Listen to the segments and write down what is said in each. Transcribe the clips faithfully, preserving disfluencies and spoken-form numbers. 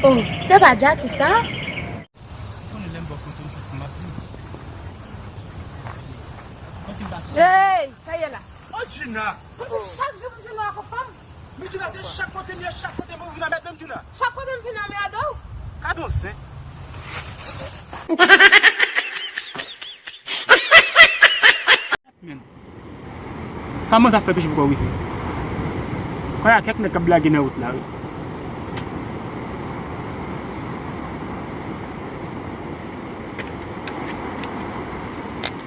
Oh, se pa Jackie sa? Konnen lè m bò kote m santi m ap viv. Hey, sa ye la? Oh, Gina! Konsi chak jou pou Gina ak fanm? Men Gina, se chak kote m ye, chak kote m vin anmède m, Gina. Chak kote m vin anmède w? Gade yon zen. Men, sa manzè ap fè toujou poko rive. Kwè a kèk nèg k ap blage nan wout la, wi.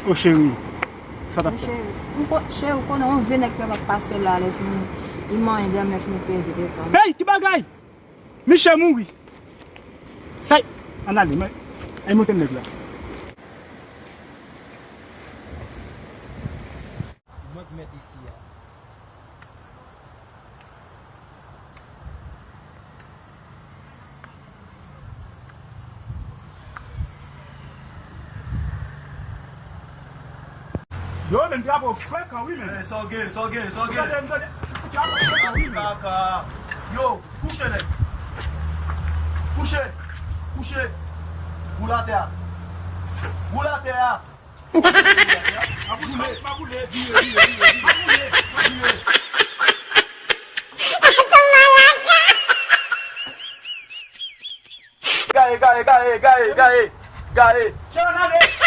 O cheri, sa w t ap fè? Cheri, m ko-, cheri, ou konnen yon vye nèg k ap pase la, lè fini, li manyen dèyè m, lè fini peze devan m. Hey, ki bagay? Michel mouri. Sa y-, ann ale, men, ay monte nèg la. Mwen k mèt isi a. Yo, men drapo frekan, wi, men. Eh, sa w gen, sa w gen, sa w gen? Gade, gade. Drapo frekan, wi, men. Kaka. Yo, kouche, nèg. Kouche, kouche. Boule atè a. Boule atè a. Gaye, gaye, gaye, gaye, gaye, gaye. Chan ale.